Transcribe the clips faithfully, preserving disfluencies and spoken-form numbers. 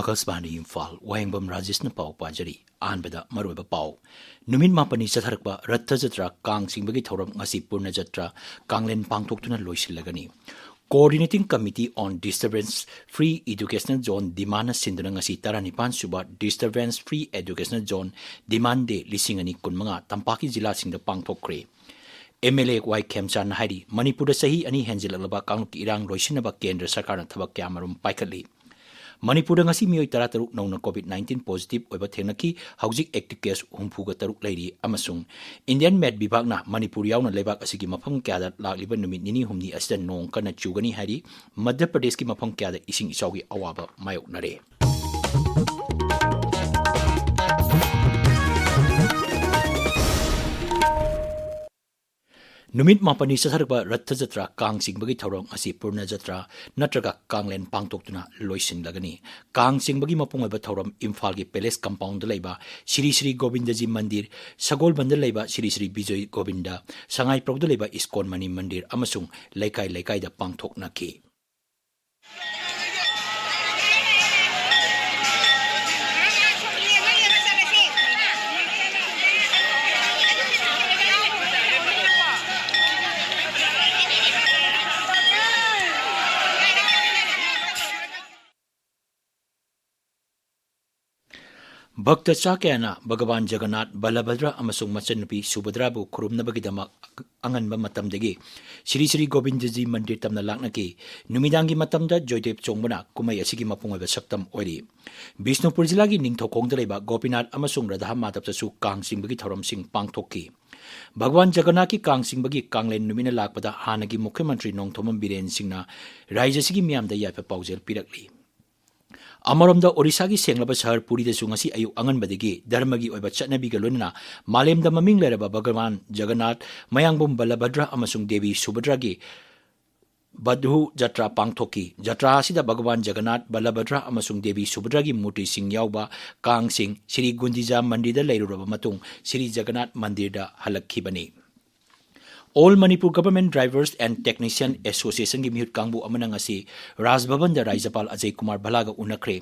ꯑꯀꯥꯁꯕꯥꯅꯤ ꯏꯝꯐꯥꯜ, ꯋꯥꯍꯦꯡꯕꯝ ꯔꯥꯖꯦꯁꯅ ꯄꯥꯎ ꯄꯥꯖꯔꯤ꯫ ꯑꯍꯥꯟꯕꯗ ꯃꯔꯨꯑꯣꯏꯕ ꯄꯥꯎ꯫ ꯅꯨꯃꯤꯠ ꯃꯥꯄꯟꯅꯤ ꯆꯠꯊꯔꯛꯄ ꯔꯊ ꯖꯇ꯭ꯔꯥ, ꯀꯥꯡ ꯆꯤꯡꯕꯒꯤ ꯊꯧꯔꯝ ꯉꯁꯤ ꯄꯨꯔꯅ ꯖꯇ꯭ꯔꯥ, ꯀꯥꯡꯂꯦꯟ ꯄꯥꯡꯊꯣꯛꯇꯨꯅ ꯂꯣꯏꯁꯤꯜꯂꯒꯅꯤ꯫ Coordinating Committee on Disturbance Free Educational Zone ꯗꯤꯃꯥꯟꯅ ꯁꯤꯟꯗꯨꯅ ꯉꯁꯤ ꯇꯔꯥꯅꯤꯄꯥꯟ ꯁꯨꯕ Disturbance Free Educational Zone Demand Day ꯂꯤꯁꯤꯡ ꯑꯅꯤ ꯀꯨꯟꯃꯉꯥ ꯇꯝꯄꯥꯛꯀꯤ ꯖꯤꯂꯥꯁꯤꯡꯗ ꯄꯥꯡꯊꯣꯛꯈ꯭ꯔꯦ꯫ ꯑꯦꯝ ꯑꯦꯜ ꯑꯦ ꯋꯥꯏ ꯈꯦꯝꯆꯥꯟꯅ ꯍꯥꯏꯔꯤ, ꯃꯅꯤꯄꯨꯔꯗ ꯆꯍꯤ ꯑꯅꯤ ꯍꯦꯟꯖꯤꯜꯂꯛꯂꯕ ꯀꯥꯡꯂꯨꯞꯀꯤ ꯏꯔꯥꯡ ꯂꯣꯏꯁꯤꯟꯅꯕ ꯀꯦꯟꯗ꯭ꯔ ꯁꯔꯀꯥꯔꯅ ꯊꯕꯛ ꯀꯌꯥꯃꯔꯨꯝ ꯄꯥꯏꯈꯠꯂꯤ꯫ ꯃꯅꯤꯄꯨꯔꯗ ꯉꯁꯤ ꯃꯤꯑꯣꯏ ꯇꯔꯥꯇꯔꯨꯛ ꯅꯧꯅ COVID nineteen positive ꯑꯣꯏꯕ ꯊꯦꯡꯅꯈꯤ꯫ ꯍꯧꯖꯤꯛ active case ꯍꯨꯝꯐꯨꯒ ꯇꯔꯨꯛ ꯂꯩꯔꯤ ꯑꯃꯁꯨꯡ Indian Met ꯕꯤꯚꯥꯒꯅ ꯃꯅꯤꯄꯨꯔ ꯌꯥꯎꯅ ꯂꯩꯕꯥꯛ ꯑꯁꯤꯒꯤ ꯃꯐꯝ ꯀꯌꯥꯗ ꯂꯥꯛꯂꯤꯕ ꯅꯨꯃꯤꯠ ꯅꯤꯅꯤ ꯍꯨꯝꯅꯤ ꯑꯁꯤꯗ ꯅꯣꯡ ꯀꯟꯅ ꯆꯨꯒꯅꯤ ꯍꯥꯏꯔꯤ꯫ ꯃꯙ꯭ꯌ ꯄ꯭ꯔꯗꯦꯁꯀꯤ ꯃꯐꯝ ꯀꯌꯥꯗ ꯏꯁꯤꯡ ꯏꯆꯥꯎꯒꯤ ꯑꯋꯥꯕ ꯃꯥꯌꯣꯛꯅꯔꯦ꯫ ꯅꯨꯃꯤꯠ ꯃꯥꯄꯟꯅꯤ ꯆꯠꯊꯔꯛꯄ ꯔꯊ ꯖꯇ꯭ꯔꯥ, ꯀꯥꯡ ꯆꯤꯡꯕꯒꯤ ꯊꯧꯔꯝ ꯑꯁꯤ ꯄꯨꯔꯅ ꯖꯇ꯭ꯔꯥ ꯅꯠꯇ꯭ꯔꯒ ꯀꯥꯡꯂꯦꯟ ꯄꯥꯡꯊꯣꯛꯇꯨꯅ ꯂꯣꯏꯁꯤꯟꯂꯒꯅꯤ꯫ ꯀꯥꯡ ꯆꯤꯡꯕꯒꯤ ꯃꯄꯨꯡ ꯑꯣꯏꯕ ꯊꯧꯔꯝ ꯏꯝꯐꯥꯜꯒꯤ ꯄꯦꯂꯦꯁ ꯀꯝꯄꯥꯎꯟꯗ ꯂꯩꯕ ꯁ꯭ꯔꯤ ꯁ꯭ꯔꯤ ꯒꯣꯕꯤꯟꯗꯖꯤ ꯃꯟꯗꯤꯔ, ꯁꯒꯣꯜꯕꯟꯗ ꯂꯩꯕ ꯁ꯭ꯔꯤ ꯁ꯭ꯔꯤ ꯕꯤꯖꯣꯏ ꯒꯣꯕꯤꯟꯗ, ꯁꯉꯥꯏꯄ꯭ꯔꯧꯗ ꯂꯩꯕ ꯏꯁꯀꯣꯟ ꯃꯅꯤ ꯃꯟꯗꯤꯔ ꯑꯃꯁꯨꯡ ꯂꯩꯀꯥꯏ ꯂꯩꯀꯥꯏꯗ ꯄꯥꯡꯊꯣꯛꯅꯈꯤ꯫ ꯚꯛꯇ ꯆꯥ ꯀꯌꯥꯅ ꯚꯒꯋꯥꯟ ꯖꯒꯟꯅꯥꯊ, ꯕꯂꯚꯗ꯭ꯔ ꯑꯃꯁꯨꯡ ꯃꯆꯟꯅꯨꯄꯤ ꯁꯨꯚꯗ꯭ꯔꯥꯕꯨ ꯈꯨꯔꯨꯝꯅꯕꯒꯤꯗꯃꯛ ꯑꯉꯟꯕ ꯃꯇꯝꯗꯒꯤ ꯁ꯭ꯔꯤ ꯁ꯭ꯔꯤ ꯒꯣꯕꯤꯟꯗꯖꯤ ꯃꯟꯗꯤꯔ ꯇꯝꯅ ꯂꯥꯛꯅꯈꯤ꯫ ꯅꯨꯃꯤꯗꯥꯡꯒꯤ ꯃꯇꯝꯗ ꯖꯣꯏꯗꯦꯕ ꯆꯣꯡꯕꯅ ꯀꯨꯝꯍꯩ ꯑꯁꯤꯒꯤ ꯃꯄꯨꯡ ꯑꯣꯏꯕ ꯁꯛꯇꯝ ꯑꯣꯏꯔꯤ꯫ ꯕꯤꯁꯅꯨꯄꯨꯔ ꯖꯤꯂꯥꯒꯤ ꯅꯤꯡꯊꯧꯈꯣꯡꯗ ꯂꯩꯕ ꯒꯣꯄꯤꯅꯥꯊ ꯑꯃꯁꯨꯡ ꯔꯥꯙꯥ ꯃꯥꯙꯕꯇꯁꯨ ꯀꯥꯡ ꯆꯤꯡꯕꯒꯤ ꯊꯧꯔꯝꯁꯤꯡ ꯄꯥꯡꯊꯣꯛꯈꯤ꯫ ꯚꯒꯋꯥꯟ ꯖꯒꯟꯅꯥꯊꯀꯤ ꯀꯥꯡ ꯆꯤꯡꯕꯒꯤ ꯀꯥꯡꯂꯦꯟ ꯅꯨꯃꯤꯠꯅ ꯂꯥꯛꯄꯗ ꯍꯥꯟꯅꯒꯤ ꯃꯨꯈ꯭ꯌ ꯃꯟꯇ꯭ꯔꯤ ꯅꯣꯡꯊꯣꯝꯕꯝ ꯕꯤꯔꯦꯟ ꯁꯤꯡꯅ ꯔꯥꯏꯖ꯭ꯌ ꯑꯁꯤꯒꯤ ꯃꯤꯌꯥꯝꯗ ꯌꯥꯏꯐ ꯄꯥꯎꯖꯦꯜ ꯄꯤꯔꯛꯂꯤ꯫ ꯑꯃꯔꯣꯝꯗ, ꯑꯣꯔꯤꯁꯥꯒꯤ ꯁꯦꯡꯂꯕ ꯁꯍꯔ ꯄꯨꯔꯤꯗꯁꯨ ꯉꯁꯤ ꯑꯌꯨꯛ ꯑꯉꯟꯕꯗꯒꯤ ꯙꯔꯃꯒꯤ ꯑꯣꯏꯕ ꯆꯠꯅꯕꯤꯒ ꯂꯣꯏꯅꯅ ꯃꯥꯂꯦꯝꯗ ꯃꯃꯤꯡ ꯂꯩꯔꯕ ꯚꯒꯋꯥꯟ ꯖꯒꯟꯅꯥꯊ, ꯃꯌꯥꯡꯕꯨꯝ ꯕꯜꯂꯚꯗ꯭ꯔ ꯑꯃꯁꯨꯡ ꯗꯦꯕꯤ ꯁꯨꯚꯗ꯭ꯔꯥꯒꯤ ꯕꯙꯨ ꯖꯇ꯭ꯔꯥ ꯄꯥꯡꯊꯣꯛꯈꯤ꯫ ꯖꯇ꯭ꯔꯥ ꯑꯁꯤꯗ ꯚꯒꯋꯥꯟ ꯖꯒꯟꯅꯥꯊ, ꯕꯜꯂꯚꯗ꯭ꯔ ꯑꯃꯁꯨꯡ ꯗꯦꯕꯤ ꯁꯨꯚꯗ꯭ꯔꯥꯒꯤ ꯃꯨꯔꯇꯤꯁꯤꯡ ꯌꯥꯎꯕ ꯀꯥꯡꯁꯤꯡ ꯁ꯭ꯔꯤ ꯒꯨꯟꯗꯤꯖꯥ ꯃꯟꯗꯤꯔꯗ ꯂꯩꯔꯨꯔꯕ ꯃꯇꯨꯡ Shri Jagannath ꯃꯟꯗꯤꯔꯗ ꯍꯜꯂꯛꯈꯤꯕꯅꯤ꯫ All Manipur Government Drivers and Technician Associationꯒꯤ ꯃꯤꯍꯨꯠ ꯀꯥꯡꯕꯨ ꯑꯃꯅ ꯉꯁꯤ ꯔꯥꯖ ꯚꯕꯟꯗ ꯔꯥꯖ꯭ꯌꯄꯥꯜ ꯑꯖꯌ ꯀꯨꯃꯥꯔ ꯚꯜꯂꯥꯒ ꯎꯅꯈ꯭ꯔꯦ꯫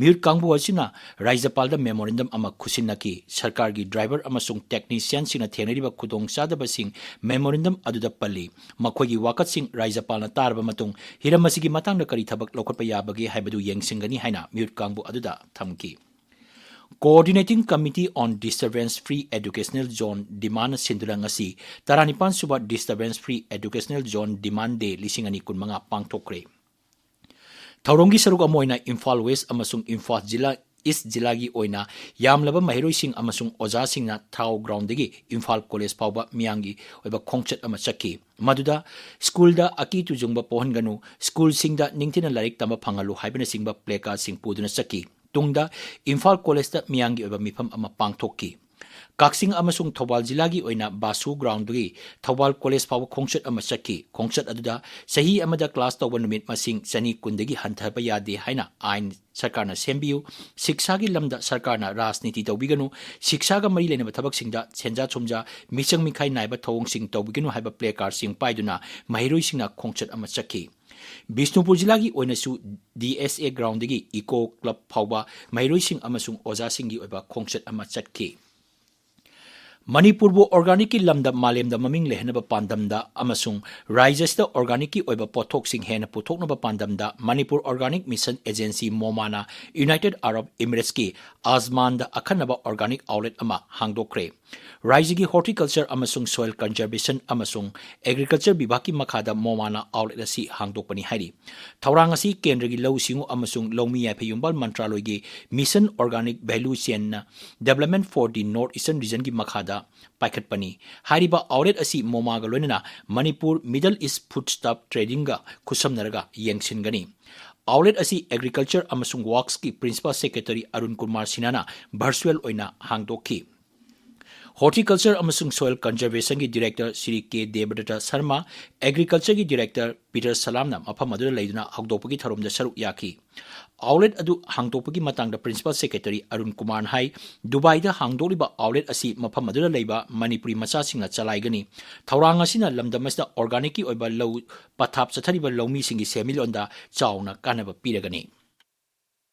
ꯃꯤꯍꯨꯠ ꯀꯥꯡꯕꯨ ꯑꯁꯤꯅ ꯔꯥꯖ꯭ꯌꯄꯥꯜꯗ memorandum ꯑꯃ ꯈꯨꯠꯁꯤꯟꯅꯈꯤ꯫ ꯁꯔꯀꯥꯔꯒꯤ driver ꯑꯃꯁꯨꯡ technicianꯁꯤꯡꯅ ꯊꯦꯡꯅꯔꯤꯕ ꯈꯨꯗꯣꯡꯆꯥꯗꯕꯁꯤꯡ memorandum ꯑꯗꯨꯗ ꯄꯜꯂꯤ꯫ ꯃꯈꯣꯏꯒꯤ ꯋꯥꯀꯠꯁꯤꯡ ꯔꯥꯖ꯭ꯌꯄꯥꯜꯅ ꯇꯥꯔꯕ ꯃꯇꯨꯡ ꯍꯤꯔꯝ ꯑꯁꯤꯒꯤ ꯃꯇꯥꯡꯗ ꯀꯔꯤ ꯊꯕꯛ ꯂꯧꯈꯠꯄ ꯌꯥꯕꯒꯦ ꯍꯥꯏꯕꯗꯨ ꯌꯦꯡꯁꯤꯟꯒꯅꯤ ꯍꯥꯏꯅ ꯃꯤꯍꯨꯠ ꯀꯥꯡꯕꯨ ꯑꯗꯨꯗ ꯊꯝꯈꯤ꯫ Coordinating Committee on Disturbance Free Educational Zone demandꯅ ꯁꯤꯟꯗꯨꯅ ꯉꯁꯤ ꯇꯔꯥꯅꯤꯄꯥꯟ ꯁꯨꯕ Disturbance Free Educational Zone Demand Day ꯂꯤꯁꯤꯡ ꯑꯅꯤ ꯀꯨꯟꯃꯉꯥ ꯄꯥꯡꯊꯣꯛꯈ꯭ꯔꯦ꯫ ꯊꯧꯔꯝꯒꯤ ꯁꯔꯨꯛ ꯑꯃ ꯑꯣꯏꯅ ꯏꯝꯐꯥꯜ ꯋꯦꯁ ꯑꯃꯁꯨꯡ ꯏꯝꯐꯥꯜ ꯖꯤꯂꯥ, ꯏꯁ ꯖꯤꯂꯥꯒꯤ ꯑꯣꯏꯅ ꯌꯥꯝꯂꯕ ꯃꯍꯩꯔꯣꯏꯁꯤꯡ ꯑꯃꯁꯨꯡ ꯑꯣꯖꯥꯁꯤꯡꯅ ꯊꯥꯎ groundꯗꯒꯤ ꯏꯝꯐꯥꯜ ꯀꯣꯂꯦꯖ ꯐꯥꯎꯕ ꯃꯤꯌꯥꯝꯒꯤ ꯑꯣꯏꯕ ꯈꯣꯡꯆꯠ ꯑꯃ ꯆꯠꯈꯤ꯫ ꯃꯗꯨꯗ ꯁ꯭ꯀꯨꯜꯗ ꯑꯀꯤ ꯇꯨꯖꯨꯡꯕ ꯄꯣꯛꯍꯟꯒꯅꯨ, ꯁ꯭ꯀꯨꯜꯁꯤꯡꯗ ꯅꯤꯡꯊꯤꯅ ꯂꯥꯏꯔꯤꯛ ꯇꯝꯕ ꯐꯪꯍꯜꯂꯨ ꯍꯥꯏꯕꯅꯆꯤꯡꯕ placardꯁꯤꯡ ꯄꯨꯗꯨꯅ ꯆꯠꯈꯤ꯫ ꯇꯨꯡꯗ ꯏꯝꯐꯥꯜ ꯀꯣꯂꯦꯖꯇ ꯃꯤꯌꯥꯝꯒꯤ ꯑꯣꯏꯕ ꯃꯤꯐꯝ ꯑꯃ ꯄꯥꯡꯊꯣꯛꯈꯤ꯫ ꯀꯛꯆꯤꯡ ꯑꯃꯁꯨꯡ ꯊꯧꯕꯥꯜ ꯖꯤꯂꯥꯒꯤ ꯑꯣꯏꯅ ꯕꯥꯁꯨ groundꯗꯒꯤ ꯊꯧꯕꯥꯜ ꯀꯣꯂꯦꯖ ꯐꯥꯎꯕ ꯈꯣꯡꯆꯠ ꯑꯃ ꯆꯠꯈꯤ꯫ ꯈꯣꯡꯆꯠ ꯑꯗꯨꯗ ꯆꯍꯤ ꯑꯃꯗ class ꯇꯧꯕ ꯅꯨꯃꯤꯠ ꯃꯁꯤꯡ ꯆꯅꯤ ꯀꯨꯟꯗꯒꯤ ꯍꯟꯊꯕ ꯌꯥꯗꯦ ꯍꯥꯏꯅ ꯑꯥꯏꯟ ꯁꯔꯀꯥꯔꯅ ꯁꯦꯝꯕꯤꯌꯨ, ꯁꯤꯛꯁꯥꯒꯤ ꯂꯝꯗ ꯁꯔꯀꯥꯔꯅ ꯔꯥꯖꯅꯤꯇꯤ ꯇꯧꯕꯤꯒꯅꯨ, ꯁꯤꯛꯁꯥꯒ ꯃꯔꯤ ꯂꯩꯅꯕ ꯊꯕꯛꯁꯤꯡꯗ ꯁꯦꯟꯖꯥ ꯊꯨꯝꯖꯥ, ꯃꯤꯆꯪ ꯃꯤꯈꯥꯏ ꯅꯥꯏꯕ ꯊꯧꯑꯣꯡꯁꯤꯡ ꯇꯧꯕꯤꯒꯅꯨ ꯍꯥꯏꯕ placardꯁꯤꯡ ꯄꯥꯏꯗꯨꯅ ꯃꯍꯩꯔꯣꯏꯁꯤꯡꯅ ꯈꯣꯡꯆꯠ ꯑꯃ ꯆꯠꯈꯤ꯫ ꯕꯤꯁꯅꯨꯄꯨꯔ ꯖꯤꯂꯥꯒꯤ ꯑꯣꯏꯅꯁꯨ ꯗꯤ ꯑꯦꯁ ꯑꯦ groundꯗꯒꯤ ꯏꯀꯣ ꯀ꯭ꯂꯕ ꯐꯥꯎꯕ ꯃꯍꯩꯔꯣꯏꯁꯤꯡ ꯑꯃꯁꯨꯡ ꯑꯣꯖꯥꯁꯤꯡꯒꯤ ꯑꯣꯏꯕ ꯈꯣꯡꯆꯠ ꯑꯃ ꯆꯠꯈꯤ꯫ ꯃꯅꯤꯄꯨꯔꯕꯨ organicꯀꯤ ꯂꯝꯗ ꯃꯥꯂꯦꯝꯗ ꯃꯃꯤꯡ ꯂꯩꯍꯟꯅꯕ ꯄꯥꯟꯗꯝꯗ ꯑꯃꯁꯨꯡ ꯔꯥꯖ꯭ꯌꯁꯤꯗ organicꯀꯤ ꯑꯣꯏꯕ ꯄꯣꯠꯊꯣꯛꯁꯤꯡ ꯍꯦꯟꯅ ꯄꯨꯊꯣꯛꯅꯕ ꯄꯥꯟꯗꯝꯗ Manipur Organic Mission Agency, MOMAꯅ United Arab Emiratesꯀꯤ ꯑꯖꯃꯥꯟꯗ ꯑꯈꯟꯅꯕ organic outlet ꯑꯃ ꯍꯥꯡꯗꯣꯛꯈ꯭ꯔꯦ꯫ ꯔꯥꯖ꯭ꯌꯒꯤ Horticulture ꯑꯃꯁꯨꯡ Soil Conservation ꯑꯃꯁꯨꯡ Agriculture ꯕꯤꯚꯥꯒꯀꯤ ꯃꯈꯥꯗ MOMAꯅ outlet ꯑꯁꯤ ꯍꯥꯡꯗꯣꯛꯄꯅꯤ ꯍꯥꯏꯔꯤ꯫ ꯊꯧꯔꯥꯡ ꯑꯁꯤ ꯀꯦꯟꯗ꯭ꯔꯒꯤ ꯂꯧꯎ ꯁꯤꯡꯎ ꯑꯃꯁꯨꯡ ꯂꯧꯃꯤ ꯌꯥꯏꯐ ꯌꯨꯝꯕꯥꯜ ꯃꯟꯇ꯭ꯔꯥꯂꯣꯏꯒꯤ Mission Organic Value Chainꯅ Development for the North Eastern Regionꯒꯤ ꯃꯈꯥꯗ ꯄꯥꯏꯈꯠꯄꯅꯤ꯫ ꯍꯥꯏꯔꯤꯕ outlet ꯑꯁꯤ MOMAꯒ ꯂꯣꯏꯅꯅ Manipur Middle East Foodstuff Tradingꯒ ꯈꯨꯠꯁꯝꯅꯔꯒ ꯌꯦꯡꯁꯤꯟꯒꯅꯤ꯫ Outlet ꯑꯁꯤ Agriculture ꯑꯃꯁꯨꯡ Worksꯀꯤ Principal Secretary Arun Kumar ꯁꯤꯟꯍꯥꯅ virtual ꯑꯣꯏꯅ ꯍꯥꯡꯗꯣꯛꯈꯤ꯫ Horticulture ꯑꯃꯁꯨꯡ Soil Conservationꯒꯤ Director ꯁ꯭ꯔꯤ ꯀꯦ ꯗꯦꯕꯗꯠꯇ ꯁꯔꯃ, Agricultureꯒꯤ Director ꯄꯤꯇꯔ ꯁꯂꯥꯝꯅ ꯃꯐꯝ ꯑꯗꯨꯗ ꯂꯩꯗꯨꯅ ꯍꯧꯗꯣꯛꯄꯒꯤ ꯊꯧꯔꯝꯗ ꯁꯔꯨꯛ ꯌꯥꯈꯤ꯫ Outlet ꯑꯗꯨ ꯍꯥꯡꯗꯣꯛꯄꯒꯤ ꯃꯇꯥꯡꯗ Principal Secretary ꯑꯔꯨꯟ ꯀꯨꯃꯥꯔꯅ ꯍꯥꯏ, ꯗꯨꯕꯥꯏꯗ ꯍꯥꯡꯗꯣꯛꯂꯤꯕ outlet ꯑꯁꯤ ꯃꯐꯝ ꯑꯗꯨꯗ ꯂꯩꯕ ꯃꯅꯤꯄꯨꯔꯤ ꯃꯆꯥꯁꯤꯡꯅ ꯆꯂꯥꯏꯒꯅꯤ꯫ ꯊꯧꯔꯥꯡ ꯑꯁꯤꯅ ꯂꯝꯗꯝ ꯑꯁꯤꯗ organicꯀꯤ ꯑꯣꯏꯕ ꯂꯧ ꯄꯊꯥꯞ ꯆꯠꯊꯔꯤꯕ ꯂꯧꯃꯤꯁꯤꯡꯒꯤ ꯁꯦꯟꯃꯤꯠꯂꯣꯟꯗ ꯆꯥꯎꯅ ꯀꯥꯟꯅꯕ ꯄꯤꯔꯒꯅꯤ꯫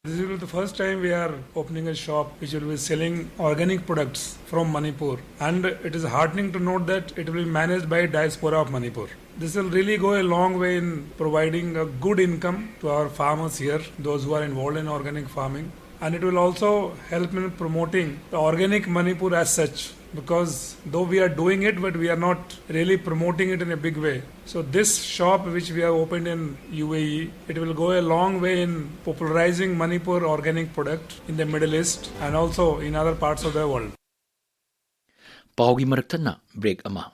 This will be the first time we are opening a shop which will be selling organic products from Manipur, and it is heartening to note that it will be managed by Diaspora of Manipur. This will really go a long way in providing a good income to our farmers here, those who are involved in organic farming, and it will also help in promoting the organic Manipur as such, because though we are doing it, but we are not really promoting it in a big way. So this shop which we have opened in U A E, it will go a long way in popularizing Manipur organic product in the Middle East and also in other parts of the world. ꯄꯥꯎꯒꯤ ꯃꯔꯛ ꯊꯠꯅ break ꯑꯃ꯫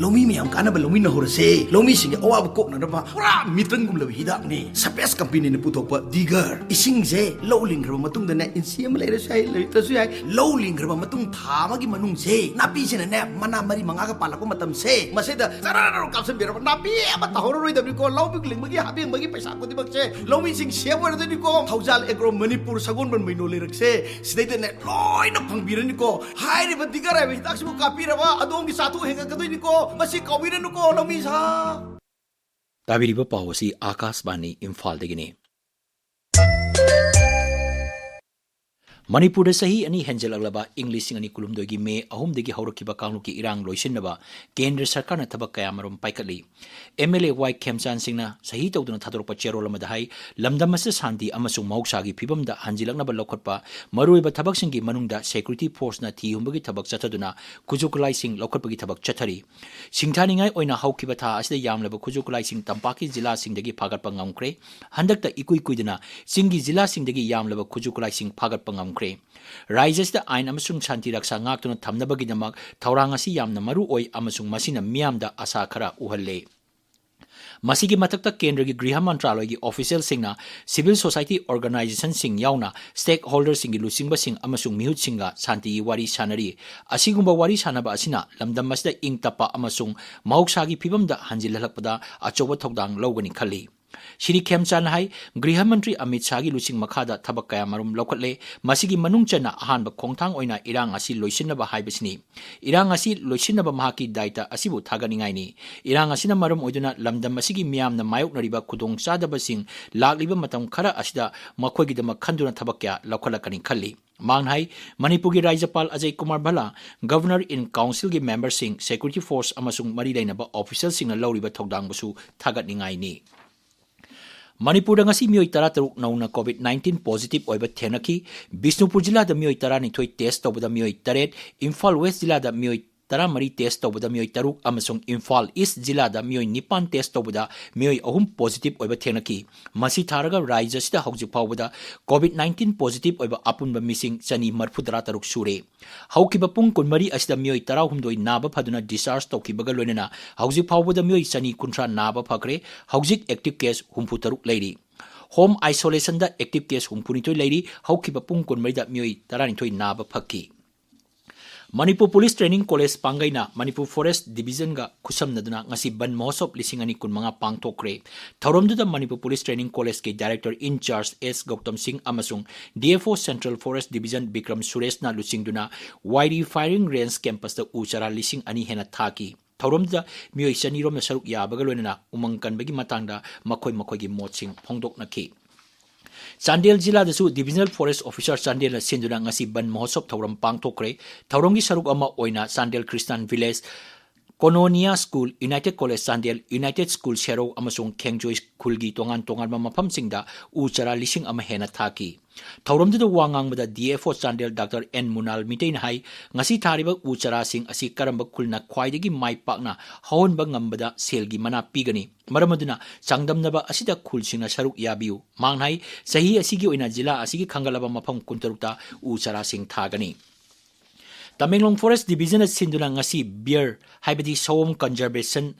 ꯂꯧꯃꯤ ꯃꯌꯥꯝ ꯀꯥꯟꯅꯕ ꯂꯧꯃꯤꯟꯅꯍꯧꯔꯁꯦ꯫ ꯂꯧꯃꯤꯁꯤꯡꯒꯤ ꯑꯋꯥꯕ ꯀꯣꯛꯅꯅꯕ ꯄꯨꯔꯥ ꯃꯤꯇ꯭ꯔꯪꯒꯨꯝꯂꯕ ꯍꯤꯗꯥꯛꯅꯤ space ꯀꯝꯄꯦꯅꯤꯅ ꯄꯨꯊꯣꯛꯄ ꯗꯤꯒꯔ꯫ ꯏꯁꯤꯡꯁꯦ ꯂꯧ ꯂꯤꯡꯈ꯭ꯔꯕ ꯃꯇꯨꯡꯗꯅꯦ, ꯏꯟꯆꯤ ꯑꯃ ꯂꯩꯔꯁꯨ ꯌꯥꯏ, ꯂꯩꯇ꯭ꯔꯁꯨ ꯌꯥꯏ, ꯂꯧ ꯂꯤꯡꯈ꯭ꯔꯕ ꯃꯇꯨꯡ ꯊꯥ ꯑꯃꯒꯤ ꯃꯅꯨꯡꯁꯦ ꯅꯥꯄꯤꯁꯤꯅꯅꯦ ꯃꯅꯥ ꯃꯔꯤ ꯃꯉꯥꯒ ꯄꯥꯜꯂꯛꯄ ꯃꯇꯝꯁꯦ, ꯃꯁꯤꯗ ꯆꯔꯔ ꯀꯥꯞꯁꯤꯟꯕꯤꯔꯕ ꯅꯥꯄꯤ ꯑꯃ ꯇꯥꯍꯧꯔꯔꯣꯏꯗꯕꯅꯤꯀꯣ꯫ ꯂꯧ ꯂꯤꯡꯕꯒꯤ ꯍꯥꯕꯦꯡꯕꯒꯤ ꯄꯩꯁꯥ ꯈꯨꯗꯤꯡꯃꯛꯁꯦ ꯂꯧꯃꯤꯁꯤꯡ ꯁꯦꯞ ꯑꯣꯏꯔꯗꯣꯏꯅꯤꯀꯣ꯫ ꯊꯧꯖꯥꯜ ꯑꯦꯒ꯭ꯔꯣ ꯃꯅꯤꯄꯨꯔ ꯁꯒꯣꯜꯕꯟ ꯃꯩꯅꯣ ꯂꯩꯔꯛꯁꯦ, ꯁꯤꯗꯩꯗꯅꯦ ꯂꯣꯏꯅ ꯐꯪꯕꯤꯔꯅꯤꯀꯣ꯫ ꯍꯥꯏꯔꯤꯕ ꯗꯤꯒꯔ ꯍꯥꯏꯕ ꯍꯤꯗꯥꯛꯁꯤꯕꯨ ꯀꯥꯞꯄꯤꯔꯕ ꯑꯗꯣꯝꯒꯤ ꯆꯥꯊꯣꯛ ꯍꯦꯟꯒꯠꯀꯗꯣꯏꯅꯤꯀꯣ꯫ ꯃꯁꯤ ꯀꯥꯎꯕꯤꯔꯅꯨꯀꯣ, ꯂꯧꯃꯤ ꯁꯥ꯫ ꯇꯥꯕꯤꯔꯤꯕ ꯄꯥꯎ ꯑꯁꯤ ꯑꯥꯀꯥꯁꯕꯥꯅꯤ ꯏꯝꯐꯥꯜꯗꯒꯤꯅꯤ꯫ ꯃꯅꯤꯄꯨꯔꯗ ꯆꯍꯤ ꯑꯅꯤ ꯍꯦꯟꯖꯜꯂꯛꯂꯕ ꯏꯪ ꯂꯤꯁꯤꯡ ꯑꯅꯤ ꯀꯨꯟꯍꯨꯝꯗꯣꯏꯒꯤ ꯃꯦ ꯑꯍꯨꯝꯗꯒꯤ ꯍꯧꯔꯛꯈꯤꯕ ꯀꯥꯡꯂꯨꯞꯀꯤ ꯏꯔꯥꯡ ꯂꯣꯏꯁꯤꯟꯅꯕ ꯀꯦꯟꯗ꯭ꯔ ꯁꯔꯀꯥꯔꯅ ꯊꯕꯛ ꯀꯌꯥꯃꯔꯨꯝ ꯄꯥꯏꯈꯠꯂꯤ꯫ ꯑꯦꯝ ꯑꯦꯜ ꯑꯦ ꯋꯥꯏ ꯈꯦꯝꯆꯥꯟ ꯁꯤꯡꯅ ꯁꯍꯤ ꯇꯧꯗꯨꯅ ꯊꯥꯗꯣꯔꯛꯄ ꯆꯦꯔꯣꯜ ꯑꯃꯗ ꯍꯥꯏ, ꯂꯝꯗꯝ ꯑꯁꯤꯗ ꯁꯥꯟꯇꯤ ꯑꯃꯁꯨꯡ ꯃꯍꯧꯁꯥꯒꯤ ꯐꯤꯕꯝꯗ ꯍꯟꯖꯤꯜꯂꯛꯅꯕ ꯂꯧꯈꯠꯄ ꯃꯔꯨꯑꯣꯏꯕ ꯊꯕꯛꯁꯤꯡꯒꯤ ꯃꯅꯨꯡꯗ security forceꯅ ꯊꯤ ꯍꯨꯝꯕꯒꯤ ꯊꯕꯛ ꯆꯠꯊꯗꯨꯅ ꯈꯨꯠꯁꯨ ꯈꯨꯠꯂꯥꯏꯁꯤꯡ ꯂꯧꯈꯠꯄꯒꯤ ꯊꯕꯛ ꯆꯠꯊꯔꯤ꯫ ꯁꯤꯡꯊꯥꯅꯤꯡꯉꯥꯏ ꯑꯣꯏꯅ ꯍꯧꯈꯤꯕ ꯊꯥ ꯑꯁꯤꯗ ꯌꯥꯝꯂꯕ ꯈꯨꯠꯁꯨ ꯈꯨꯠꯂꯥꯏꯁꯤꯡ ꯇꯝꯄꯥꯛꯀꯤ ꯖꯤꯂꯥꯁꯤꯡꯗꯒꯤ ꯐꯥꯒꯠꯄ ꯉꯝꯈ꯭ꯔꯦ꯫ ꯍꯟꯗꯛꯇ ꯏꯀꯨꯏ ꯀꯨꯏꯗꯅ ꯆꯤꯡꯒꯤ ꯖꯤꯂꯥꯁꯤꯡꯗꯒꯤ ꯌꯥꯝꯂꯕ ꯈꯨꯠꯁꯨ ꯈꯨꯠꯂꯥꯏꯁꯤꯡ ꯐꯥꯒꯠꯄ ꯉꯝꯈ꯭ꯔꯦ꯫ ꯔꯥꯖ꯭ꯌ ꯑꯁꯤꯗ ꯑꯥꯏꯟ ꯑꯃꯁꯨꯡ ꯁꯥꯟꯇꯤ ꯔꯛꯁꯥ ꯉꯥꯛꯇꯨꯅ ꯊꯝꯅꯕꯒꯤꯗꯃꯛ ꯊꯧꯔꯥꯡ ꯑꯁꯤ ꯌꯥꯝꯅ ꯃꯔꯨ ꯑꯣꯏ ꯑꯃꯁꯨꯡ ꯃꯁꯤꯅ ꯃꯤꯌꯥꯝꯗ ꯑꯁꯥ ꯈꯔ ꯎꯍꯜꯂꯦ꯫ ꯃꯁꯤꯒꯤ ꯃꯊꯛꯇ ꯀꯦꯟꯗ꯭ꯔꯒꯤ ꯒ꯭ꯔꯤꯍ ꯃꯟꯇ꯭ꯔꯥꯂꯣꯏꯒꯤ ꯑꯣꯐꯤꯁꯤꯌꯦꯜꯁꯤꯡꯅ civil society organizationꯁꯤꯡ ꯌꯥꯎꯅ stakeholderꯁꯤꯡꯒꯤ ꯂꯨꯆꯤꯡꯕꯁꯤꯡ ꯑꯃꯁꯨꯡ ꯃꯤꯍꯨꯠꯁꯤꯡꯒ ꯁꯥꯟꯇꯤꯒꯤ ꯋꯥꯔꯤ ꯁꯥꯟꯅꯔꯤ꯫ ꯑꯁꯤꯒꯨꯝꯕ ꯋꯥꯔꯤ ꯁꯥꯟꯅꯕ ꯑꯁꯤꯅ ꯂꯝꯗꯝ ꯑꯁꯤꯗ ꯏꯪ ꯇꯞꯄ ꯑꯃꯁꯨꯡ ꯃꯍꯧꯁꯥꯒꯤ ꯐꯤꯕꯝꯗ ꯍꯟꯖꯤꯜꯍꯜꯂꯛꯄꯗ ꯑꯆꯧꯕ ꯊꯧꯗꯥꯡ ꯂꯧꯒꯅꯤ ꯈꯜꯂꯤ꯫ ꯁ꯭ꯔꯤ ꯈꯦꯝꯆꯥꯟ ꯍꯥꯏ, ꯒ꯭ꯔꯤꯍ ꯃꯟꯇ꯭ꯔꯤ ꯑꯃꯤꯠ ꯁꯥꯍꯒꯤ ꯂꯨꯆꯤꯡ ꯃꯈꯥꯗ ꯊꯕꯛ ꯀꯌꯥ ꯃꯔꯨꯝ ꯂꯧꯈꯠꯂꯦ꯫ ꯃꯁꯤꯒꯤ ꯃꯅꯨꯡ ꯆꯟꯅ ꯑꯍꯥꯟꯕ ꯈꯣꯡꯊꯥꯡ ꯑꯣꯏꯅ ꯏꯔꯥꯡ ꯑꯁꯤ ꯂꯣꯏꯁꯤꯟꯅꯕ ꯍꯥꯏꯕꯁꯤꯅꯤ꯫ ꯏꯔꯥꯡ ꯑꯁꯤ ꯂꯣꯏꯁꯤꯟꯅꯕ ꯃꯍꯥꯛꯀꯤ ꯗꯥꯏꯇ ꯑꯁꯤꯕꯨ ꯊꯥꯒꯠꯅꯤꯡꯉꯥꯏꯅꯤ꯫ ꯏꯔꯥꯡ ꯑꯁꯤꯅ ꯃꯔꯝ ꯑꯣꯏꯗꯨꯅ ꯂꯝꯗꯝ ꯑꯁꯤꯒꯤ ꯃꯤꯌꯥꯝꯅ ꯃꯥꯌꯣꯛꯅꯔꯤꯕ ꯈꯨꯗꯣꯡꯆꯥꯗꯕꯁꯤꯡ ꯂꯥꯛꯂꯤꯕ ꯃꯇꯝ ꯈꯔ ꯑꯁꯤꯗ ꯃꯈꯣꯏꯒꯤꯗꯃꯛ ꯈꯟꯗꯨꯅ ꯊꯕꯛ ꯀꯌꯥ ꯂꯧꯈꯠꯂꯛꯀꯅꯤ ꯈꯜꯂꯤ꯫ ꯃꯍꯥꯛꯅ ꯍꯥꯏ, ꯃꯅꯤꯄꯨꯔꯒꯤ ꯔꯥꯖ꯭ꯌꯄꯥꯜ Ajay Kumar ꯚꯜꯂꯥ, Governor in Councilꯒꯤ memberꯁꯤꯡ, security force ꯑꯃꯁꯨꯡ ꯃꯔꯤ ꯂꯩꯅꯕ officialꯁꯤꯡꯅ ꯂꯧꯔꯤꯕ ꯊꯧꯗꯥꯡꯕꯨꯁꯨ ꯊꯥꯒꯠꯅꯤꯡꯉꯥꯏꯅꯤ꯫ ꯃꯅꯤꯄꯨꯔꯗ ꯉꯁꯤ ꯃꯤꯑꯣꯏ ꯇꯔꯥꯇꯔꯨꯛ ꯅꯧꯅ COVID nineteen positive ꯑꯣꯏꯕ ꯊꯦꯡꯅꯈꯤ꯫ ꯕꯤꯁꯅꯨꯄꯨꯔ ꯖꯤꯂꯥꯗ ꯃꯤꯑꯣꯏ ꯇꯔꯥꯅꯤꯊꯣꯏ test ꯇꯧꯕꯗ ꯃꯤꯑꯣꯏ ꯇꯔꯦꯠ, ꯏꯝꯐꯥꯜ West ꯖꯤꯂꯥꯗ ꯃꯤꯑꯣꯏ ꯇꯔꯥꯃꯔꯤ test ꯇꯧꯕꯗ ꯃꯤꯑꯣꯏ ꯇꯔꯨꯛ ꯑꯃꯁꯨꯡ ꯏꯝꯐꯥꯜ East ꯖꯤꯂꯥꯗ ꯃꯤꯑꯣꯏ ꯅꯤꯄꯥꯟ test ꯇꯧꯕꯗ ꯃꯤꯑꯣꯏ ꯑꯍꯨꯝ positive ꯑꯣꯏꯕ ꯊꯦꯡꯅꯈꯤ꯫ ꯃꯁꯤ ꯊꯥꯔꯒ ꯔꯥꯖ꯭ꯌ ꯑꯁꯤꯗ ꯍꯧꯖꯤꯛ ꯐꯥꯎꯕꯗ COVID nineteen positive ꯑꯣꯏꯕ ꯑꯄꯨꯟꯕ ꯃꯤꯁꯤꯡ ꯆꯅꯤ ꯃꯔꯤꯐꯨ ꯇꯔꯥ ꯇꯔꯨꯛ ꯁꯨꯔꯦ꯫ ꯍꯧꯈꯤꯕ ꯄꯨꯡ ꯀꯨꯟꯃꯔꯤ ꯑꯁꯤꯗ ꯃꯤꯑꯣꯏ ꯇꯔꯥꯍꯨꯝꯗꯣꯏ ꯅꯥꯕ ꯐꯗꯨꯅ discharge ꯇꯧꯈꯤꯕꯒ ꯂꯣꯏꯅꯅ ꯍꯧꯖꯤꯛ ꯐꯥꯎꯕꯗ ꯃꯤꯑꯣꯏ ꯆꯅꯤ ꯀꯨꯟꯊ꯭ꯔꯥ ꯅꯥꯕ ꯐꯈ꯭ꯔꯦ꯫ ꯍꯧꯖꯤꯛ active case ꯍꯨꯝꯐꯨ ꯇꯔꯨꯛ ꯂꯩꯔꯤ꯫ Home isolationꯗ active case ꯍꯨꯝꯐꯨꯅꯤꯊꯣꯏ ꯂꯩꯔꯤ꯫ ꯍꯧꯈꯤꯕ ꯄꯨꯡ ꯀꯨꯟꯃꯔꯤꯗ ꯃꯤꯑꯣꯏ ꯇꯔꯥꯅꯤꯊꯣꯏ ꯅꯥꯕ ꯐꯈꯤ꯫ Manipur Police Training College ꯄꯥꯡꯒꯩꯅ Manipur Forest Divisionꯒ ꯈꯨꯠꯁꯝꯅꯗꯨꯅ ꯉꯁꯤ ꯕꯟ ꯃꯍꯣꯠꯁꯣꯞ ꯂꯤꯁꯤꯡ ꯑꯅꯤ ꯀꯨꯟꯃꯉꯥ ꯄꯥꯡꯊꯣꯛꯈ꯭ꯔꯦ꯫ ꯊꯧꯔꯝꯗꯨꯗ Manipur Police Training Collegeꯀꯤ Director in Charge S Gautam ꯁꯤꯡ ꯑꯃꯁꯨꯡ D F O Central Forest Division Bikram ꯁꯨꯔꯦꯁꯅ ꯂꯨꯆꯤꯡꯗꯨꯅ ꯋꯥꯏꯔꯤ Firing Range campusꯇ ꯎ ꯆꯥꯔꯥ ꯂꯤꯁꯤꯡ ꯑꯅꯤ ꯍꯦꯟꯅ ꯊꯥꯈꯤ꯫ ꯊꯧꯔꯝꯗꯨꯗ ꯃꯤꯑꯣꯏ ꯆꯅꯤ ꯔꯣꯝꯅ ꯁꯔꯨꯛ ꯌꯥꯕꯒ ꯂꯣꯏꯅꯅ ꯎꯃꯪ ꯀꯟꯕꯒꯤ ꯃꯇꯥꯡꯗ ꯃꯈꯣꯏ ꯃꯈꯣꯏꯒꯤ ꯃꯣꯠꯁꯤꯡ ꯐꯣꯡꯗꯣꯛꯅꯈꯤ꯫ ꯆꯥꯟꯗꯦꯜ ꯖꯤꯂꯥꯗꯁꯨ Divisional Forest Officer ꯆꯥꯟꯗꯦꯜꯅ ꯁꯤꯟꯗꯨꯅ ꯉꯁꯤ ꯕꯟ ꯃꯍꯣꯠꯁꯣꯞ ꯊꯧꯔꯝ ꯄꯥꯡꯊꯣꯛꯈ꯭ꯔꯦ꯫ ꯊꯧꯔꯝꯒꯤ ꯁꯔꯨꯛ ꯑꯃ ꯑꯣꯏꯅ Chandel Christian Village, Koinonia School, United College Chandel, United School ꯁꯦꯔꯧ ꯑꯃꯁꯨꯡ ꯈꯦꯡꯖꯣꯏ ꯈꯨꯜꯒꯤ ꯇꯣꯉꯥꯟ ꯇꯣꯉꯥꯟꯕ ꯃꯐꯝꯁꯤꯡꯗ ꯎ ꯆꯥꯔꯥ ꯂꯤꯁꯤꯡ ꯑꯃ ꯍꯦꯟꯅ ꯊꯥꯈꯤ꯫ ꯊꯧꯔꯝꯗꯨꯗ ꯋꯥ ꯉꯥꯡꯕꯗ D F O Chandel Doctor N ꯃꯨꯅꯥꯜ ꯃꯤꯇꯩꯅ ꯍꯥꯏ, ꯉꯁꯤ ꯊꯥꯔꯤꯕ ꯎ ꯆꯥꯔꯥꯁꯤꯡ ꯑꯁꯤ ꯀꯔꯝꯕ ꯈꯨꯜꯅ ꯈ꯭ꯋꯥꯏꯗꯒꯤ ꯃꯥꯏ ꯄꯥꯛꯅ ꯍꯧꯍꯟꯕ ꯉꯝꯕꯗ ꯁꯦꯜꯒꯤ ꯃꯅꯥ ꯄꯤꯒꯅꯤ꯫ ꯃꯔꯝ ꯑꯗꯨꯅ ꯆꯥꯡꯗꯝꯅꯕ ꯑꯁꯤꯗ ꯈꯨꯜꯁꯤꯡꯅ ꯁꯔꯨꯛ ꯌꯥꯕꯤꯌꯨ꯫ ꯃꯍꯥꯛꯅ ꯍꯥꯏ, ꯆꯍꯤ ꯑꯁꯤꯒꯤ ꯑꯣꯏꯅ ꯖꯤꯂꯥ ꯑꯁꯤꯒꯤ ꯈꯟꯒꯠꯂꯕ ꯃꯐꯝ ꯀꯨꯟꯇꯔꯨꯛꯇ ꯎ ꯆꯥꯔꯥꯁꯤꯡ ꯊꯥꯒꯅꯤ꯫ ꯇꯃꯦꯡꯂꯣꯡ Forest Divisionꯅ ꯁꯤꯟꯗꯨꯅ ꯉꯁꯤ bear, ꯍꯥꯏꯕꯗꯤ ꯁꯑꯣꯝ conservation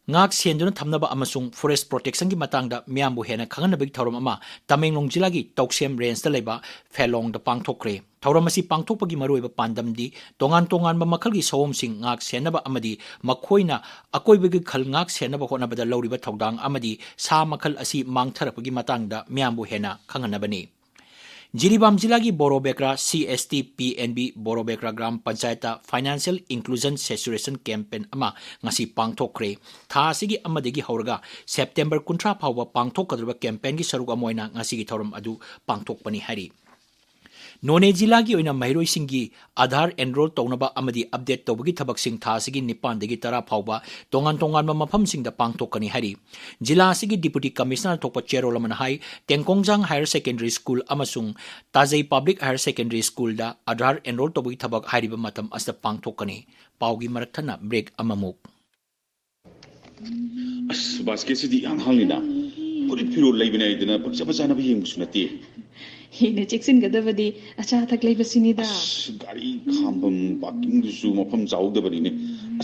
ꯉꯥꯛ ꯁꯦꯟꯗꯨꯅ ꯊꯝꯅꯕ ꯑꯃꯁꯨꯡ forest protectionꯒꯤ ꯃꯇꯥꯡꯗ ꯃꯤꯌꯥꯝꯕꯨ ꯍꯦꯟꯅ ꯈꯪꯍꯟꯅꯕꯒꯤ ꯊꯧꯔꯝ ꯑꯃ ꯇꯃꯦꯡꯂꯣꯡ ꯖꯤꯂꯥꯒꯤ ꯇꯧꯁꯦꯝ rangeꯇ ꯂꯩꯕ ꯐꯦꯂꯣꯡꯗ ꯄꯥꯡꯊꯣꯛꯈ꯭ꯔꯦ꯫ ꯊꯧꯔꯝ ꯑꯁꯤ ꯄꯥꯡꯊꯣꯛꯄꯒꯤ ꯃꯔꯨꯑꯣꯏꯕ ꯄꯥꯟꯗꯝꯗꯤ ꯇꯣꯉꯥꯟ ꯇꯣꯉꯥꯟꯕ ꯃꯈꯜꯒꯤ ꯁꯑꯣꯝꯁꯤꯡ ꯉꯥꯛ ꯁꯦꯟꯅꯕ ꯑꯃꯗꯤ ꯃꯈꯣꯏꯅ ꯑꯀꯣꯏꯕꯒꯤ ꯈꯜ ꯉꯥꯛ ꯁꯦꯟꯅꯕ ꯍꯣꯠꯅꯕꯗ ꯂꯧꯔꯤꯕ ꯊꯧꯗꯥꯡ ꯑꯃꯗꯤ ꯁꯥ ꯃꯈꯜ ꯑꯁꯤ ꯃꯥꯡꯊꯔꯛꯄꯒꯤ ꯃꯇꯥꯡꯗ ꯃꯤꯌꯥꯝꯕꯨ ꯍꯦꯟꯅ ꯈꯪꯍꯟꯅꯕꯅꯤ꯫ ꯖꯤꯔꯤꯕꯥꯝ ꯖꯤꯂꯥꯒꯤ Borobekra C S T P N B Borobekra gram ꯄꯟꯆꯥꯌꯠꯇ Financial Inclusion Saturation Campaign ꯑꯃ ꯉꯁꯤ ꯄꯥꯡꯊꯣꯛꯈ꯭ꯔꯦ꯫ ꯊꯥ ꯑꯁꯤꯒꯤ ꯑꯃꯗꯒꯤ ꯍꯧꯔꯒ ꯁꯦꯞꯇꯦꯝꯕꯔ ꯀꯨꯟꯊ꯭ꯔꯥ ꯐꯥꯎꯕ ꯄꯥꯡꯊꯣꯛꯀꯗꯧꯔꯤꯕ campaignꯒꯤ ꯁꯔꯨꯛ ꯑꯃ ꯑꯣꯏꯅ ꯉꯁꯤꯒꯤ ꯊꯧꯔꯝ ꯑꯗꯨ ꯄꯥꯡꯊꯣꯛꯄꯅꯤ ꯍꯥꯏꯔꯤ꯫ ꯅꯣꯅꯦ ꯖꯤꯂꯥꯒꯤ ꯑꯣꯏꯅ ꯃꯍꯩꯔꯣꯏꯁꯤꯡꯒꯤ Aadhaar enroll ꯇꯧꯅꯕ ꯑꯃꯗꯤ update ꯇꯧꯕꯒꯤ ꯊꯕꯛꯁꯤꯡ ꯊꯥ ꯑꯁꯤꯒꯤ ꯅꯤꯄꯥꯟꯗꯒꯤ ꯇꯔꯥ ꯐꯥꯎꯕ ꯇꯣꯉꯥꯟ ꯇꯣꯉꯥꯟꯕ ꯃꯐꯝꯁꯤꯡꯗ ꯄꯥꯡꯊꯣꯛꯀꯅꯤ ꯍꯥꯏꯔꯤ꯫ ꯖꯤꯂꯥ ꯑꯁꯤꯒꯤ Deputy Commissioner ꯊꯣꯛꯄ ꯆꯦꯔꯣꯜ ꯑꯃꯅ ꯍꯥꯏ, ꯇꯦꯡꯀꯣꯡꯖꯥꯡ Higher Secondary School ꯑꯃꯁꯨꯡ ꯇꯥꯖꯩ Public Higher Secondary Schoolꯗ Aadhaar enroll ꯇꯧꯕꯒꯤ ꯊꯕꯛ ꯍꯥꯏꯔꯤꯕ ꯃꯇꯝ ꯑꯁꯤꯗ ꯄꯥꯡꯊꯣꯛꯀꯅꯤ꯫ ꯄꯥꯎꯒꯤ ꯃꯔꯛ ꯊꯠꯅ break ꯑꯃꯃꯨꯛ꯫ ꯑꯁ, basketꯁꯤꯗꯤ ꯏꯍꯥꯡ ꯍꯥꯡꯉꯤꯅ꯫ ꯐꯨꯔꯤꯠ ꯐꯤꯔꯣꯜ ꯂꯩꯕꯅꯦ ꯍꯥꯏꯗꯅ ꯄꯪꯆꯥ ꯆꯥꯅꯕ ꯌꯦꯡꯕꯁꯨ ꯅꯠꯇꯦ꯫ ꯍꯦꯟꯅ ꯆꯦꯛꯁꯤꯟꯒꯗꯕꯗꯤ ꯑꯆꯥ ꯑꯊꯛ ꯂꯩꯕꯁꯤꯅꯤꯗ꯫ ꯑꯁ, ꯒꯥꯔꯤ ꯈꯥꯝꯐꯝ parkingꯗꯨꯁꯨ ꯃꯐꯝ ꯆꯥꯍꯧꯗꯕꯅꯤꯅꯦ꯫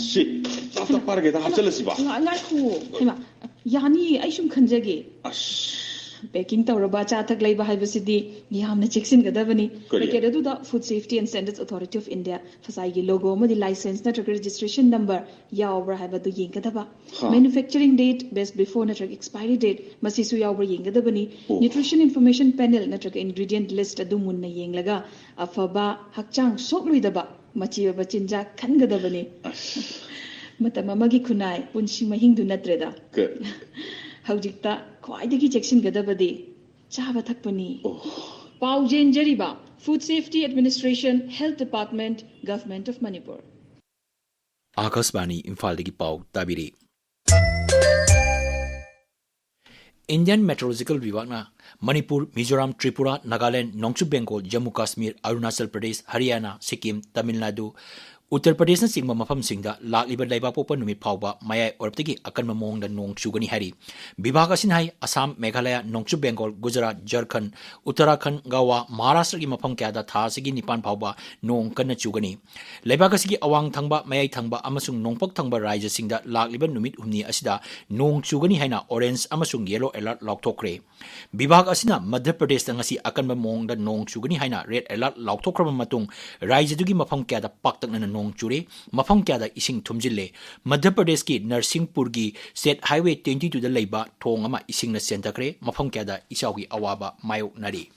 ꯑꯁ, ꯁꯤ ꯆꯥ ꯊꯛ ꯄꯥꯔꯒꯦꯗ ꯍꯥꯞꯆꯜꯂꯁꯤꯕ꯫ ꯉꯥ-, ꯉꯥꯏꯈꯣ꯫ ꯍꯩꯃꯥ, ꯌꯥꯅꯤ, ꯑꯩ ꯁꯨꯝ ꯈꯟꯖꯒꯦ꯫ ꯑꯁ꯫ Packing ꯇꯧꯔꯕ ꯑꯆꯥ ꯑꯊꯛ ꯂꯩꯕ ꯍꯥꯏꯕꯁꯤꯗꯤ ꯌꯥꯝꯅ ꯆꯦꯛꯁꯤꯟꯒꯗꯕꯅꯤ꯫ ꯀꯔꯤ? Packet ꯑꯗꯨꯗ Food Safety and Standards Authority of India, ꯐꯁꯥꯏꯒꯤ logo ꯑꯃꯗꯤ licence ꯅꯠꯇ꯭ꯔꯒ registration number ꯌꯥꯎꯕ꯭ꯔꯥ ꯍꯥꯏꯕꯗꯨ ꯌꯦꯡꯒꯗꯕ꯫ ꯍꯥ꯫ Manufacturing date, best before ꯅꯠꯇ꯭ꯔꯒ expiry date, ꯃꯁꯤꯁꯨ ꯌꯥꯎꯕ꯭ꯔꯥ ꯌꯦꯡꯒꯗꯕꯅꯤ꯫ ꯑꯣ꯫ Nutrition Information Panel ꯅꯠꯇ꯭ꯔꯒ ingredient list ꯑꯗꯨ ꯃꯨꯟꯅ ꯌꯦꯡꯂꯒ ꯑꯐꯕ, ꯍꯛꯆꯥꯡ ꯁꯣꯛꯂꯣꯏꯗꯕ, ꯃꯆꯤ ꯑꯣꯏꯕ ꯆꯤꯟꯖꯥꯛ ꯈꯟꯒꯗꯕꯅꯤ꯫ ꯑꯁ꯫ ꯃꯇꯝ ꯑꯃꯒꯤ ꯈꯨꯟꯅꯥꯏ, ꯄꯨꯟꯁꯤ ꯃꯍꯤꯡꯗꯨ ꯅꯠꯇ꯭ꯔꯦꯗ꯫ ꯀ- ꯍꯧꯖꯤꯛꯇ ꯈ꯭ꯋꯥꯏꯗꯒꯤ ꯆꯦꯛꯁꯤꯟꯒꯗꯕꯗꯤ ꯆꯥꯕ ꯊꯛꯄꯅꯤ꯫ ꯑꯣ꯫ ꯄꯥꯎ ꯆꯦꯟꯖꯔꯤꯕ Food Safety Administration, Health Department, Government of Manipur꯫ ꯑꯥꯀꯥꯁꯕꯥꯅꯤ ꯏꯝꯐꯥꯜꯗꯒꯤ ꯄꯥꯎ ꯇꯥꯕꯤꯔꯤ꯫ Indian Meteorological ꯋꯤꯚꯥꯒꯅ ꯃꯅꯤꯄꯨꯔ, ꯃꯤꯖꯣꯔꯥꯝ, ꯇ꯭ꯔꯤꯄꯨꯔꯥ, ꯅꯥꯒꯥꯂꯦꯟ, ꯅꯣꯡꯆꯨꯞ ꯕꯦꯡꯒꯣꯜ, ꯖꯝꯃꯨ ꯀꯥꯁꯃꯤꯔ, ꯑꯔꯨꯅꯥꯆꯜ ꯄ꯭ꯔꯗꯦꯁ, ꯍꯔꯤꯌꯥꯅꯥ, ꯁꯤꯛꯀꯤꯝ, ꯇꯥꯃꯤꯜ ꯅꯥꯗꯨ, ꯎꯠꯇꯔ ꯄ꯭ꯔꯗꯦꯁꯅꯆꯤꯡꯕ ꯃꯐꯝꯁꯤꯡꯗ ꯂꯥꯛꯂꯤꯕ ꯂꯩꯕꯥꯛꯄꯣꯛꯄ ꯅꯨꯃꯤꯠ ꯐꯥꯎꯕ ꯃꯌꯥꯏ ꯑꯣꯏꯔꯞꯇꯒꯤ ꯑꯀꯟꯕ ꯃꯑꯣꯡꯗ ꯅꯣꯡ ꯆꯨꯒꯅꯤ ꯍꯥꯏꯔꯤ꯫ ꯚꯤꯚꯥꯒ ꯑꯁꯤꯅ ꯍꯥꯏ, ꯑꯁꯥꯝ, ꯃꯦꯘꯥꯂꯌꯥ, ꯅꯣꯡꯆꯨꯞ ꯕꯦꯡꯒꯣꯜ, ꯒꯨꯖꯔꯥꯠ, ꯖꯔꯈꯟꯗ, ꯎꯠꯇꯔꯥꯈꯟꯗ, ꯒꯋꯥ, ꯃꯍꯥꯔꯥꯁꯇ꯭ꯔꯒꯤ ꯃꯐꯝ ꯀꯌꯥꯗ ꯊꯥ ꯑꯁꯤꯒꯤ ꯅꯤꯄꯥꯟ ꯐꯥꯎꯕ ꯅꯣꯡ ꯀꯟꯅ ꯆꯨꯒꯅꯤ꯫ ꯂꯩꯕꯥꯛ ꯑꯁꯤꯒꯤ ꯑꯋꯥꯡ ꯊꯪꯕ, ꯃꯌꯥꯏ ꯊꯪꯕ ꯑꯃꯁꯨꯡ ꯅꯣꯡꯄꯣꯛ ꯊꯪꯕ ꯔꯥꯖ꯭ꯌꯁꯤꯡꯗ ꯂꯥꯛꯂꯤꯕ ꯅꯨꯃꯤꯠ ꯍꯨꯝꯅꯤ ꯑꯁꯤꯗ ꯅꯣꯡ ꯆꯨꯒꯅꯤ ꯍꯥꯏꯅ orange ꯑꯃꯁꯨꯡ yellow alert ꯂꯥꯎꯊꯣꯛꯈ꯭ꯔꯦ꯫ ꯚꯤꯚꯥꯒ ꯑꯁꯤꯅ ꯃꯙ꯭ꯌ ꯄ꯭ꯔꯗꯦꯁꯇ ꯉꯁꯤ ꯑꯀꯟꯕ ꯃꯑꯣꯡꯗ ꯅꯣꯡ ꯆꯨꯒꯅꯤ ꯍꯥꯏꯅ red alert ꯂꯥꯎꯊꯣꯛꯈ꯭ꯔꯕ ꯃꯇꯨꯡ, ꯔꯥꯖ꯭ꯌꯗꯨꯒꯤ ꯃꯐꯝ ꯀꯌꯥꯗ ꯄꯥꯛꯇꯛꯅꯅ ꯅꯣꯡ ꯆꯨꯔꯦ, ꯃꯐꯝ ꯀꯌꯥꯗ ꯏꯁꯤꯡ ꯊꯨꯝꯖꯤꯜꯂꯦ꯫ ꯃꯙ꯭ꯌ ꯄ꯭ꯔꯗꯦꯁꯀꯤ ꯅꯔꯁꯤꯡꯄꯨꯔꯒꯤ State Highway twenty two ꯗ ꯂꯩꯕ ꯊꯣꯡ ꯑꯃ ꯏꯁꯤꯡꯅ ꯆꯦꯟꯊꯈ꯭ꯔꯦ, ꯃꯐꯝ ꯀꯌꯥꯗ ꯏꯆꯥꯎꯒꯤ ꯑꯋꯥꯕ ꯃꯥꯌꯣꯛꯅꯔꯤ꯫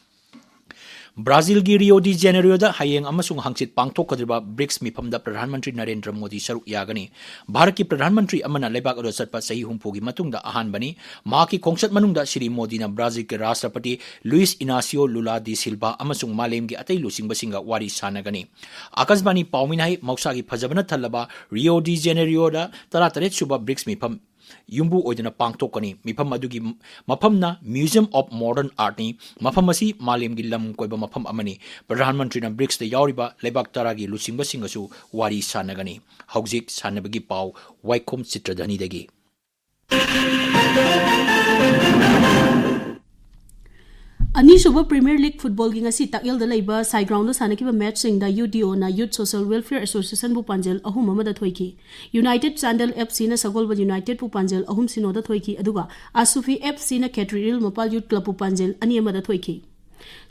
ꯕ꯭ꯔꯥꯖꯤꯜꯒꯤ ꯔꯤꯑꯣ ꯗꯤ ꯖꯦꯅꯦꯔꯤꯑꯣꯗ ꯍꯌꯦꯡ ꯑꯃꯁꯨꯡ ꯍꯪꯆꯤꯠ ꯄꯥꯡꯊꯣꯛꯀꯗꯧꯔꯤꯕ ꯕ꯭ꯔꯤꯛꯁ ꯃꯤꯐꯝꯗ ꯄ꯭ꯔꯙꯥꯟ ꯃꯟꯇ꯭ꯔꯤ ꯅꯔꯦꯟꯗ꯭ꯔ ꯃꯣꯗꯤ ꯁꯔꯨꯛ ꯌꯥꯒꯅꯤ꯫ ꯚꯥꯔꯠꯀꯤ ꯄ꯭ꯔꯙꯥꯟ ꯃꯟꯇ꯭ꯔꯤ ꯑꯃꯅ ꯂꯩꯕꯥꯛ ꯑꯗꯨꯗ ꯆꯠꯄ ꯆꯍꯤ ꯍꯨꯝꯐꯨꯒꯤ ꯃꯇꯨꯡꯗ ꯑꯍꯥꯟꯕꯅꯤ꯫ ꯃꯍꯥꯛꯀꯤ ꯈꯣꯡꯆꯠ ꯃꯅꯨꯡꯗ ꯁ꯭ꯔꯤ ꯃꯣꯗꯤꯅ ꯕ꯭ꯔꯥꯖꯤꯜꯒꯤ ꯔꯥꯁꯇ꯭ꯔꯄꯇꯤ ꯂꯨꯏꯁ ꯏꯅꯥꯁꯤꯑꯣ ꯂꯨꯂꯥ ꯗꯤ ꯁꯤꯜꯚꯥ ꯑꯃꯁꯨꯡ ꯃꯥꯂꯦꯝꯒꯤ ꯑꯇꯩ ꯂꯨꯆꯤꯡꯕꯁꯤꯡꯒ ꯋꯥꯔꯤ ꯁꯥꯟꯅꯒꯅꯤ꯫ ꯑꯀꯥꯁꯕꯥꯅꯤ ꯄꯥꯎꯃꯤꯅ ꯍꯥꯏ, ꯃꯍꯧꯁꯥꯒꯤ ꯐꯖꯕꯅ ꯊꯜꯂꯕ ꯔꯤꯑꯣ ꯗꯤ ꯖꯦꯅꯦꯔꯤꯑꯣꯗ ꯇꯔꯥꯇꯔꯦꯠ ꯁꯨꯕ ꯕ꯭ꯔꯤꯛꯁ ꯃꯤꯐꯝ ꯌꯨꯝꯕꯨ ꯑꯣꯏꯗꯨꯅ ꯄꯥꯡꯊꯣꯛꯀꯅꯤ꯫ ꯃꯤꯐꯝ ꯑꯗꯨꯒꯤ ꯃꯐꯝꯅ Museum of Modern Artꯅꯤ꯫ ꯃꯐꯝ ꯑꯁꯤ ꯃꯥꯂꯦꯝꯒꯤ ꯂꯝ ꯀꯣꯏꯕ ꯃꯐꯝ ꯑꯃꯅꯤ꯫ ꯄ꯭ꯔꯙꯥꯟ ꯃꯟꯇ꯭ꯔꯤꯅ ꯕ꯭ꯔꯤꯛꯁꯇ ꯌꯥꯎꯔꯤꯕ ꯂꯩꯕꯥꯛ ꯇꯔꯥꯒꯤ ꯂꯨꯆꯤꯡꯕꯁꯤꯡꯒꯁꯨ ꯋꯥꯔꯤ ꯁꯥꯟꯅꯒꯅꯤ꯫ ꯍꯧꯖꯤꯛ ꯁꯥꯟꯅꯕꯒꯤ ꯄꯥꯎ ꯋꯥꯏꯈꯣꯝ ꯆꯤꯇ꯭ꯔꯙꯅꯤꯗꯒꯤ꯫ ꯑꯅꯤꯁꯨꯕ ꯄ꯭ꯔꯤꯃꯤꯌꯔ ꯂꯤꯒ ꯐꯨꯠꯕꯣꯜꯒꯤ ꯉꯁꯤ ꯇꯥꯛꯌꯦꯜꯗ ꯂꯩꯕ ꯁꯥꯏ ꯒ꯭ꯔꯥꯎꯟꯗ ꯁꯥꯟꯅꯈꯤꯕ ꯃꯦꯠꯆꯁꯤꯡꯗ ꯌꯨ ꯗꯤ ꯑꯣꯅ Youth Social Welfare Associationꯕꯨ ꯄꯥꯟꯖꯜ ꯑꯍꯨꯝ ꯑꯃꯗ ꯊꯣꯏꯈꯤ꯫ ꯌꯨꯅꯥꯏꯇꯦꯗ ꯆꯥꯟꯗꯦꯜ ꯑꯦꯐ ꯁꯤꯅ ꯁꯒꯣꯜꯕꯟ ꯌꯨꯅꯥꯏꯇꯦꯗ ꯄꯨ ꯄꯥꯟꯖꯜ ꯑꯍꯨꯝ ꯁꯤꯅꯣꯗ ꯊꯣꯏꯈꯤ, ꯑꯗꯨꯒ ꯑꯁꯨꯐꯤ ꯑꯦꯐ ꯁꯤꯅ ꯈꯦꯇ꯭ꯔꯤ ꯔꯤꯜ ꯃꯄꯥꯜ ꯌꯨꯠ ꯀ꯭ꯂꯕꯄꯨ ꯄꯥꯟꯖꯜ ꯑꯅꯤ ꯑꯃꯗ ꯊꯣꯏꯈꯤ꯫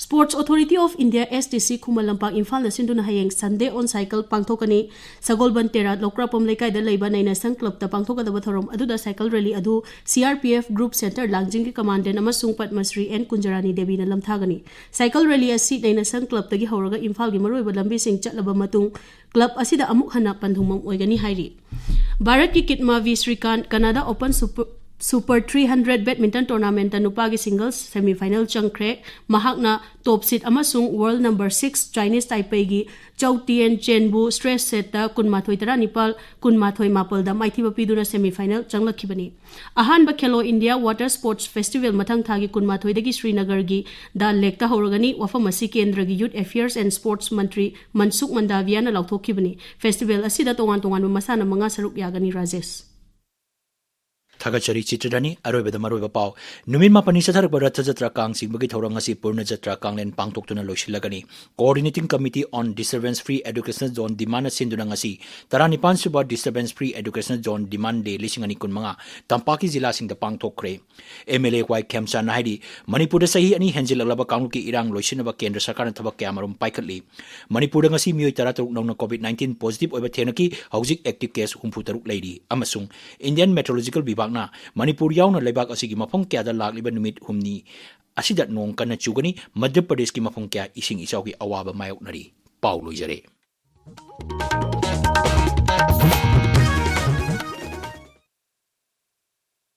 Sports Authority of India, S T C, Khuman Lampak ꯏꯝꯐꯥꯜꯅ ꯁꯤꯟꯗꯨꯅ ꯍꯌꯦꯡ Sunday on Cycle ꯄꯥꯡꯊꯣꯛꯀꯅꯤ꯫ ꯁꯒꯣꯜꯕꯟ ꯇꯦꯔꯥ ꯂꯧꯀ꯭ꯔꯥꯛꯄꯝ ꯂꯩꯀꯥꯏꯗ ꯂꯩꯕ ꯅꯩꯅꯁꯪ ꯀ꯭ꯂꯕꯇ ꯄꯥꯡꯊꯣꯛꯀꯗꯕ ꯊꯧꯔꯝ ꯑꯗꯨꯗ ꯁꯥꯏꯀꯜ ꯔꯦꯂꯤ ꯑꯗꯨ C R P F Group Centre ꯂꯥꯡꯖꯤꯡꯒꯤ ꯀꯃꯥꯟꯗꯦꯟ ꯑꯃꯁꯨꯡ ꯄꯗꯃꯁ꯭ꯔꯤ ꯑꯦꯟ ꯀꯨꯟꯖꯔꯥꯅꯤ ꯗꯦꯕꯤꯅ ꯂꯝꯊꯥꯒꯅꯤ꯫ ꯁꯥꯏꯀꯜ ꯔꯦꯂꯤ ꯑꯁꯤ ꯅꯩꯅꯁꯪ ꯀ꯭ꯂꯕꯇꯒꯤ ꯍꯧꯔꯒ ꯏꯝꯐꯥꯜꯒꯤ ꯃꯔꯨꯑꯣꯏꯕ ꯂꯝꯕꯤꯁꯤꯡ ꯆꯠꯂꯕ ꯃꯇꯨꯡ ꯀ꯭ꯂꯕ ꯑꯁꯤꯗ ꯑꯃꯨꯛ ꯍꯟꯅ ꯄꯟꯊꯨꯡꯐꯝ ꯑꯣꯏꯒꯅꯤ ꯍꯥꯏꯔꯤ꯫ ꯚꯥꯔꯠꯀꯤ Kidambi Srikanth Canada open super Super three hundred badminton tournamentꯇ ꯅꯨꯄꯥꯒꯤ singles semifinal ꯆꯪꯈ꯭ꯔꯦ꯫ ꯃꯍꯥꯛꯅ top seed ꯑꯃꯁꯨꯡ world number six Chinese Taipeiꯒꯤ Chou Tien Chenꯕꯨ straight setꯇ ꯀꯨꯟꯃꯥꯊꯣꯏ ꯇꯔꯥꯅꯤꯄꯥꯜ, ꯀꯨꯟꯃꯥꯊꯣꯏ ꯃꯥꯄꯜꯗ ꯃꯥꯏꯊꯤꯕ ꯄꯤꯗꯨꯅ semifinal ꯆꯪꯂꯛꯈꯤꯕꯅꯤ꯫ ꯑꯍꯥꯟꯕ Khelo India Water Sports Festival ꯃꯊꯪ ꯊꯥꯒꯤ ꯀꯨꯟꯃꯥꯊꯣꯏꯗꯒꯤ ꯁ꯭ꯔꯤꯅꯒꯔꯒꯤ Dal Lakeꯇ ꯍꯧꯔꯒꯅꯤ꯫ ꯋꯥꯐꯝ ꯑꯁꯤ ꯀꯦꯟꯗ꯭ꯔꯒꯤ Youth Affairs and Sports Mantri ꯃꯟꯁꯨꯈ ꯃꯟꯗꯥꯚꯤꯌꯥꯅ ꯂꯥꯎꯊꯣꯛꯈꯤꯕꯅꯤ꯫ Festival ꯑꯁꯤꯗ ꯇꯣꯉꯥꯟ ꯇꯣꯉꯥꯟꯕ ꯃꯁꯥꯟꯅ ꯃꯉꯥ ꯁꯔꯨꯛ ꯌꯥꯒꯅꯤ꯫ ꯔꯥꯖꯦꯁ꯫ ꯊꯥꯒꯠꯆꯔꯤ ꯆꯤꯇ꯭ꯔꯗꯅꯤ꯫ ꯑꯔꯣꯏꯕꯗ ꯃꯔꯨꯑꯣꯏꯕ ꯄꯥꯎ꯫ ꯅꯨꯃꯤꯠ ꯃꯥꯄꯟꯅꯤ ꯆꯠꯊꯔꯛꯄ ꯔꯊ ꯖꯇ꯭ꯔꯥ ꯀꯥꯡ ꯆꯤꯡꯕꯒꯤ ꯊꯧꯔꯝ ꯉꯁꯤ ꯄꯨꯔꯅ ꯖꯇ꯭ꯔꯥ ꯀꯥꯡꯂꯦꯟ ꯄꯥꯡꯊꯣꯛꯇꯨꯅ ꯂꯣꯏꯁꯤꯜꯂꯒꯅꯤ꯫ Coordinating Committee on Disturbance Free Educational Zone demandꯅ ꯁꯤꯟꯗꯨꯅ ꯉꯁꯤ ꯇꯔꯥꯅꯤꯄꯥꯟ ꯁꯨꯕ Disturbance Free Educational Zone Demand Day ꯂꯤꯁꯤꯡ ꯑꯅꯤ ꯀꯨꯟꯃꯉꯥ ꯇꯝꯄꯥꯛꯀꯤ ꯖꯤꯂꯥꯁꯤꯡꯗ ꯄꯥꯡꯊꯣꯛꯈ꯭ꯔꯦ꯫ MLA ꯋꯥꯏ ꯈꯦꯝꯆꯥꯟꯅ ꯍꯥꯏꯔꯤ, ꯃꯅꯤꯄꯨꯔꯗ ꯆꯍꯤ ꯑꯅꯤ ꯍꯦꯟꯖꯤꯜꯂꯛꯂꯕ ꯀꯥꯡꯂꯨꯞꯀꯤ ꯏꯔꯥꯡ ꯂꯣꯏꯁꯤꯟꯅꯕ ꯀꯦꯟꯗ꯭ꯔ ꯁꯔꯀꯥꯔꯅ ꯊꯕꯛ ꯀꯌꯥꯃꯔꯨꯝ ꯄꯥꯏꯈꯠꯂꯤ꯫ ꯃꯅꯤꯄꯨꯔꯗ ꯉꯁꯤ ꯃꯤꯑꯣꯏ ꯇꯔꯥꯇꯔꯨꯛ ꯅꯧꯅ COVID nineteen positive ꯑꯣꯏꯕ ꯊꯦꯡꯅꯈꯤ꯫ ꯍꯧꯖꯤꯛ active case ꯍꯨꯝꯐꯨ ꯇꯔꯨꯛ ꯂꯩꯔꯤ꯫ ꯑꯃꯁꯨꯡ Indian Meteorological ꯚꯤꯚꯥꯒꯅ ꯃꯅꯤꯄꯨꯔ ꯌꯥꯎꯅ ꯂꯩꯕꯥꯛ ꯑꯁꯤꯒꯤ ꯃꯐꯝ ꯀꯌꯥꯗ ꯂꯥꯛꯂꯤꯕ ꯅꯨꯃꯤꯠ ꯍꯨꯝꯅꯤ ꯑꯁꯤꯗ ꯅꯣꯡ ꯀꯟꯅ ꯆꯨꯒꯅꯤ꯫ ꯃꯙ꯭ꯌ ꯄ꯭ꯔꯗꯦꯁꯀꯤ ꯃꯐꯝ ꯀꯌꯥ ꯏꯁꯤꯡ ꯏꯆꯥꯎꯒꯤ ꯑꯋꯥꯕ ꯃꯥꯌꯣꯛꯅꯔꯤ꯫ ꯄꯥꯎ ꯂꯣꯏꯖꯔꯦ꯫